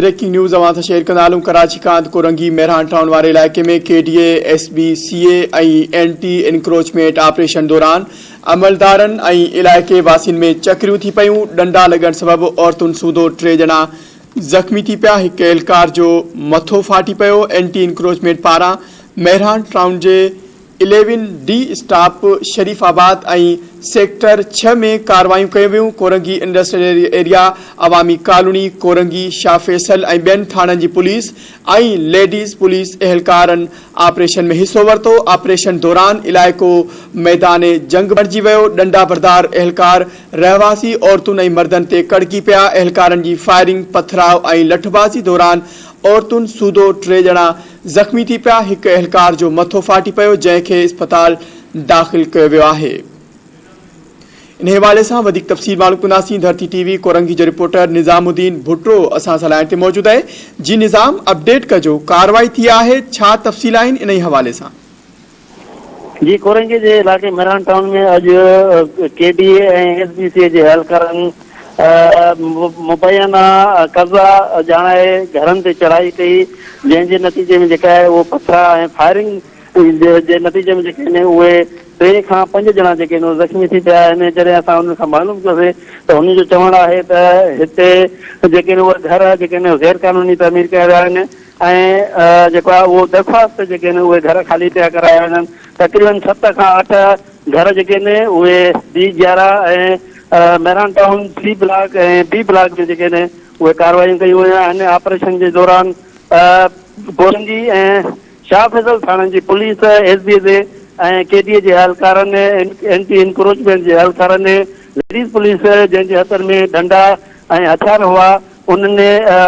Breaking news اوهان سان share ڪندا هلون ڪراچي کان ڪورنگي مهراڻ ٽائون واري علائقي ۾ K D A, S B C A ۽ anti encroachment operation دوران عملدارن ۽ علائقي واسين ۾ چڪريون ٿي پيون، ڏنڊا لڳڻ سبب عورتن سوڌو ٽي ڄڻا زخمي ٿي پيا، هڪ اهلڪار جو مٿو ڦاٽي پيو، اينٽي انڪروچمينٽ پاران مهراڻ ٽائون جي 11 ڊي اسٽاپ شريف آباد ۽ سيڪٽر ڇهه ۾ ڪارروايون ڪيون ويون، Korangi industrial area, Awami colony, Korangi, Shah Faisal ۽ ٻين ٿاڻن جي پوليس ۽ ليڊيز پوليس اهلڪارن آپريشن ۾ حصو ورتو، آپريشن دوران علائقو ميدان جنگ بڻجي ويو، ڏنڊا بردار اهلڪار رهواسي عورتن ۽ مردن تي ڪڙڪي پيا، اهلڪارن جي فائرنگ، پٿراء ۽ لٺبازي دوران عورتن سوڌو ٽي ڄڻا زخمي ٿي پيا، هڪ اهلڪار جو مٿو ڦاٽي پيو، جنهن کي اسپتال داخل ڪيو ويو آهي. انهي حوالي سان وڌيڪ تفصيل معلوم ڪنداسين، ڌرتي ٽي وي ڪورنگي جو رپورٽر نظام الدين ڀٽو اسان سان لائين تي موجود آهي، جي نظام اپڊيٽ ڪجو ڪارروائي ٿي آهي ڇا تفصيل آهن انهي حوالي سان. جي ڪورنگي جي علائقي مهراڻ ٽائون ۾ اڄ K D A ۽ S B C جي اهلڪارن مبينا قبضا ڄاڻائي گهرن تي چڙهائي ڪئي جنهن جي نتيجي ۾ جيڪا آهي اهو پٿراء ۽ فائرنگ جي نتيجي ۾ جيڪي آهن اهي ٽي کان پنج ڄڻا جيڪي آهن اهي زخمي ٿي پيا آهن جڏهن اسان انهن کان معلوم ڪيوسين ته هنن جو چوڻ آهي ته هتي جيڪي آهن اهي گهر جيڪي آهن غير قانوني تعمير ڪيا ويا آهن ۽ جيڪو آهي اهو درخواست تي جيڪي آهن اهي گهر خالي پيا ڪرايا وڃن تقريبن ست کان اٺ گهر جيڪي آهن اهي D 11 ۽ Mehran town C block ۽ B block ۾ جيڪي آهن اهي ڪارروايون ڪيون ويون آهن آپريشن جي دوران ڪورنگي ۽ شاهه فيصل ٿاڻن جي پوليس ايس بي اي ۽ ڪي ڊي اي جي اهلڪارن اينٽي انڪروچمينٽ جي اهلڪارن ليڊيز پوليس جنهن جي هٿن ۾ ڏنڊا ۽ هٿيار هئا انهن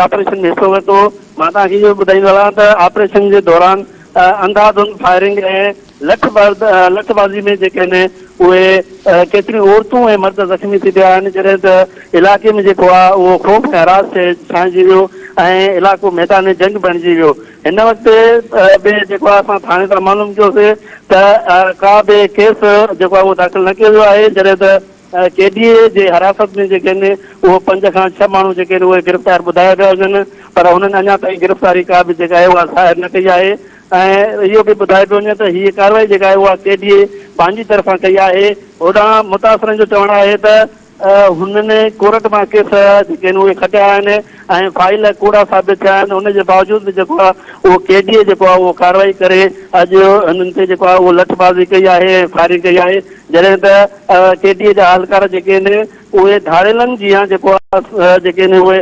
آپريشن ۾ حصو ورتو. مان توهان کي اهو به ٻڌائيندو هلان ته آپريشن جي دوران انڌاڌنڌ فائرنگ ۽ لٺ بازي ۾ جيڪي آهن اهي ڪيتريون عورتون ۽ مرد زخمي ٿي پيا آهن جڏهن ته علائقي ۾ جيڪو آهي اهو خوف ۽ هراس ڇانئجي ويو ۽ علائقو ميدان جنگ بڻجي ويو. هن وقت به جيڪو آهي اسان ٿاڻي تان معلوم ڪيوسي ته ڪا به ڪيس جيڪو آهي اهو داخل نه ڪيو ويو آهي جڏهن ته ڪي ڊي اي جي حراست ۾ جيڪي آهن اهو پنج کان ڇهه ماڻهو جيڪي آهن اهي گرفتار ٻڌايا پيا وڃن پر هنن اڃا تائين گرفتاري ڪا به جيڪا آهي اها ظاهر نه ڪئي آهي ۽ اهو به ٻڌايو پيو وڃي ته هيء ڪارروائي جيڪا آهي اها ڪي ڊي اي پنهنجي طرفان ڪئي آهي. هوڏانهن متاثرن جو چوڻ آهي ته هنن ڪورٽ مان ڪيس جيڪي آهن اهي کٽيا آهن ۽ فائيل ڪوڙا ثابت ٿيا آهن ان جي باوجود به جيڪو آهي اهو ڪي ڊي اي جيڪو آهي اهو ڪارروائي ڪري اڄ هنن تي جيڪو آهي اهو لٺبازي ڪئي آهي ۽ فائرنگ ڪئي آهي. جڏهن ته ڪي ڊي اي جا اهلڪار جيڪي آهن اهي ڌاڙيلن جيان جيڪو آهي جيڪي آهن اهي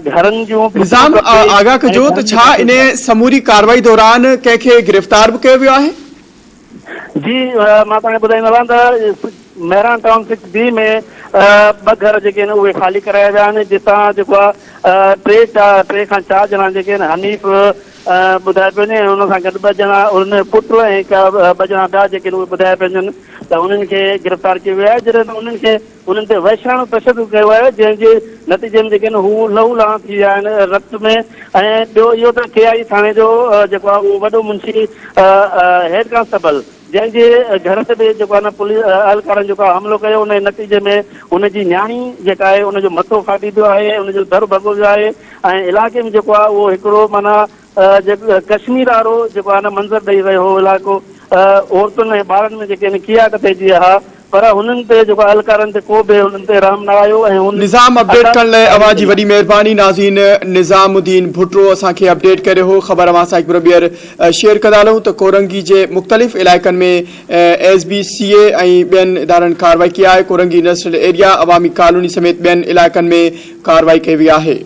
گهرن جون ڀتيون نظام ٽپي آگاهه ۽ ڪجو ته گهرن ۾ ڇا داخل انهي ٿيا. سموري ڪارروائي دوران ڪنهن کي گرفتار به ڪيو ويو آهي؟ جي مان توهان کي ٻڌائيندو هلان ته مهراڻ ٽائون سڪس بي ۾ ٻه گهر جيڪي آهن اهي خالي ڪرايا ويا آهن جتان جيڪو آهي ٽي چار ٽي کان چار ڄڻا جيڪي آهن حنيف ٻڌايو پيو وڃي ۽ ان سان گڏ ٻه ڄڻا ان جو پٽ ۽ هڪ ٻه ڄڻا ٻيا جيڪي آهن اهي ٻڌايا پيا وڃن ته انهن کي گرفتار ڪيو ويو آهي جڏهن ته انهن کي انهن تي وحشياڻو تشدد ڪيو ويو آهي جنهن جي نتيجي ۾ جيڪي آهن هو لهو لهان ٿي ويا آهن رت ۾ ۽ ٻيو اهو ته ڪي آئي ٿاڻي جو جيڪو آهي اهو وڏو منشي هيڊ ڪانسٽيبل جنهن جي گهر تي به جيڪو آهي نه پوليس اهلڪارن جيڪو آهي حملو ڪيو ان جي نتيجي ۾ ان جي نياڻي جيڪا آهي ان جو مٿو ڦاٽي پيو آهي ان جو در ڀڳو ويو آهي ۽ علائقي ۾ جيڪو آهي اهو هڪڙو معنيٰ جيڪو ڪشمير وارو جيڪو آهي نه منظر ڏئي رهيو هو علائقو عورتن ۽ ٻارن ۾ جيڪي آهن ڪياٽ پئجي ويا ها پر هنن تي جيڪو اهلڪارن تي ڪو به هنن تي رحم نه آيو ۽ هن نظام اپڊيٽ انداز ڪرڻ لاء فائرنگ اوهان جي ڪئي. وڏي مهرباني ناظرين نظام الدين ڀٽو اسان کي اپڊيٽ ڪري هو خبر اوهان سان هڪ ڀيرو ٻيهر شيئر ڪندا هلون ته ڪورنگي جي مختلف علائقن ۾ ايس بي سي اي ۽ ٻين ادارن ڪارروائي ڪئي آهي ڪورنگي انڊسٽريل ايريا عوامي ڪالوني سميت ٻين علائقن ۾ ڪارروائي ڪئي وئي آهي.